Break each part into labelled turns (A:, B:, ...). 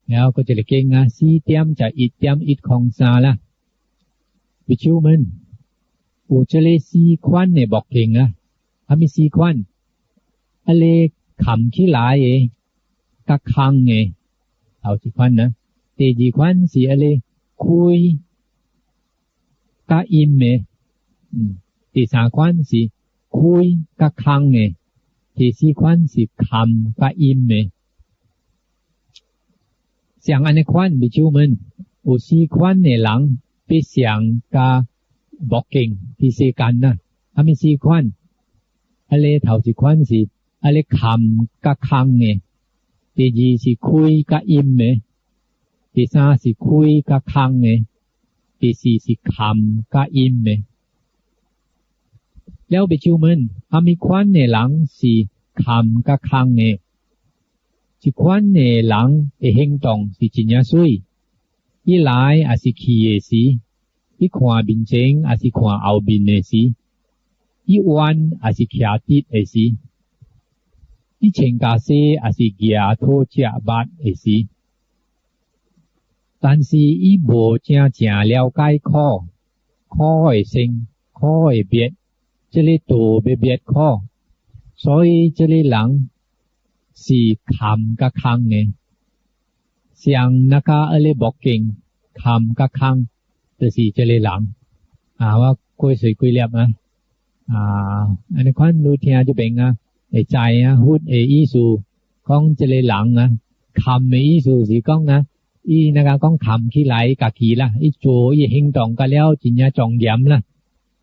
A: 然後閣一个經啊，4.11.103啦。比丘們有這个四款的目鏡啊，啥物四款？啊咧崁起來的，佮空的，頭一款啊。第二款是啊咧開佮陰的，第三款是開佮空的，第四款是崁佮陰的。像按呢款，比丘們有四款的人，必相佮目鏡佇世間啊，啥物四款？啊咧頭一款是啊咧崁佮空的，第二是開佮陰的，第三是開佮空的，第四是崁佮陰的。了比丘們，啥物款的人是崁佮空的？這款的人的行動是真正媠，伊來抑是去的時，伊看面前抑是看後面的時，伊彎抑是徛直的時，伊穿袈裟抑是舉討食物的時，但是伊無誠正了解苦，苦的生，苦的滅，這个道欲滅苦，所以這个人是崁佮空的，像那個彼个目鏡崁佮空，就是這个人。啊，我過喙幾粒啊，啊，按呢款你聽這邊啊，會知啊，佛的意思講這个人啊，崁的意思是講啊，伊那個講崁起來家己啦，伊做伊行動甲了真正莊嚴啦，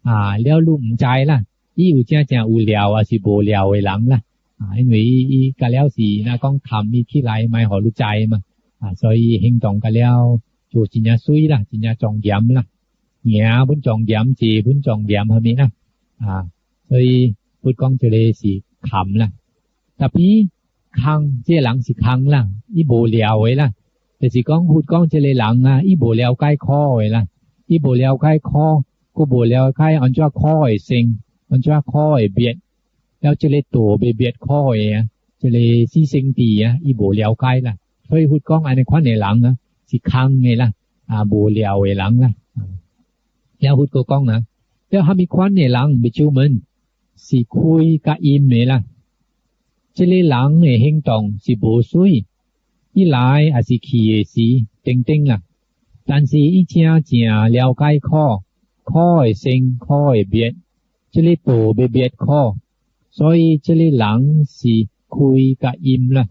A: 啊，了你毋知啦，伊有誠正有聊抑是無聊的人啦。啊，因為伊伊甲了是若講崁伊起來，莫予你知嘛，啊，所以行動甲了做真正媠啦，真正莊嚴啦，行本莊嚴，坐本莊嚴，啥物啦，啊，所以佛講這个是崁啦，tapi 空，這个人是空啦，伊無聊的啦，就是講佛講這个人啊，伊無了解苦的啦，伊無了解苦，閣無了解按怎苦會生，按怎苦會滅。了這个道欲滅苦的啊，這个四聖諦啊，伊無了解啦，所以佛講按呢款的人啊，是空的啦，啊，無聊的人啦。了佛閣講啊，了蝦米款的人，比丘們是開佮陰的啦。這个人的行動是無媠，伊來抑是去的時，等等啦。但是伊誠正了解苦，苦的生，苦的滅，這个道欲滅苦。所以這个人是開佮陰啦，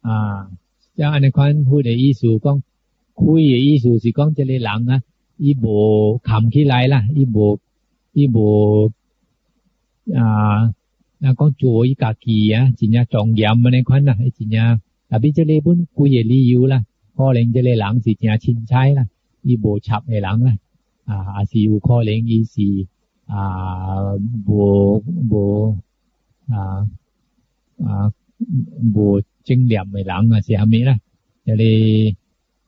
A: 啊，像按呢款佛的意思講，開的意思是講這个人啊，伊無崁起來啦，伊無啊，若講做伊家己啊，真正莊嚴按呢款啦，伊真正，tapi 這个本幾个理由啦，可能這个人是誠凊彩啦，伊無插的人啦，啊，抑是有可能伊是啊，無無啊啊無正念的人啊，是啥物啦？這个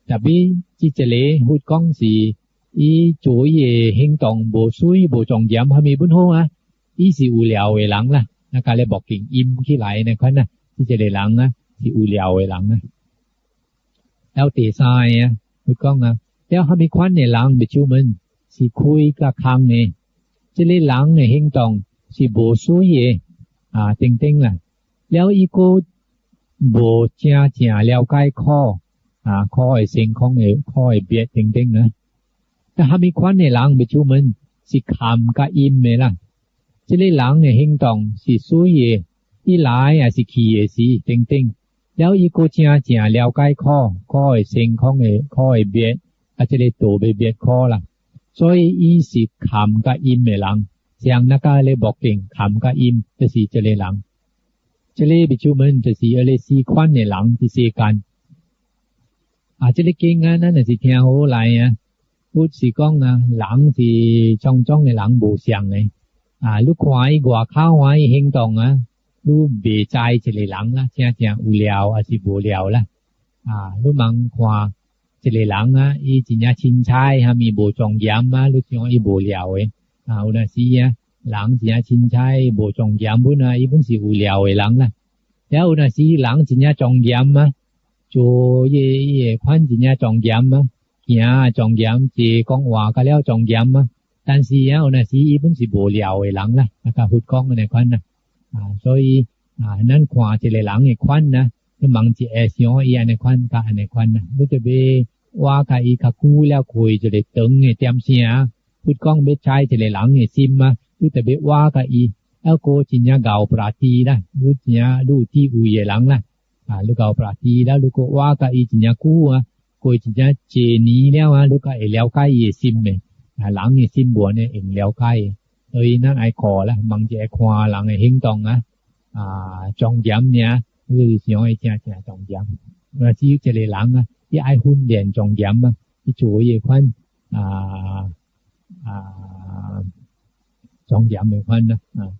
A: tapi 這一个佛講是伊做伊的行動無媠無莊嚴，啥物本好啊？伊是有聊的人啦，那共咧目鏡陰起來按呢款啊，這一个人啊是有聊的人啊。了第三个啊，佛講啊，了啥物款的人，比丘們是開佮空的。這个人的行動是無媠的啊，等等啦。了伊閣無誠正了解苦啊，苦的生，苦的滅等等啊。但蝦米款的人，比丘們是崁佮陰的啦。這个人的行動是媠的，伊來抑是去的時，等等。了伊閣誠正了解苦，苦的生，苦的滅，啊，這个道欲滅苦啦。所以伊是崁佮陰的人，像那個咧目鏡崁佮陰，就是這个人。這个比丘們就是彼个四款的人佇世間。啊，這个經啊，咱若是聽好來啊，佛是講啊，人是種種的人無相的。啊，你看伊外口看伊行動啊，你袂知一个人啦，誠正有聊抑是無聊啦。啊，你茫看一个人啊，伊真正凊彩，啥物無莊嚴啊，你想伊無聊的。啊，有當時啊，人真正凊彩無莊嚴本啊，伊本是有聊的人啦。了有若時人真正莊嚴啊，做伊伊的款真正莊嚴啊，行莊嚴，坐講話甲了莊嚴啊。但是啊，有若時伊本是無聊的人啦，啊，佮佛講按呢款啦，啊，所以啊，咱看一个人的款啊，你問一下想伊按呢款佮按呢款啦，你著欲活佮伊較久了過一個長的點聲，佛講欲知一個人的心啊，你著欲活佮伊，猶閣真正𠢕耙智啦，你真正你有智慧的人啦，啊，你𠢕耙智了，你閣活佮伊真正久啊，過真正濟年了啊，你較會了解伊的心的。啊，人的心無按呢會了解，所以咱愛看啦，問一下看人的行動啊，啊，莊嚴爾，你就是想伊誠誠莊嚴。若是一個人啊，伊愛訓練莊嚴啊，伊做伊的款啊啊莊嚴的款啦，啊。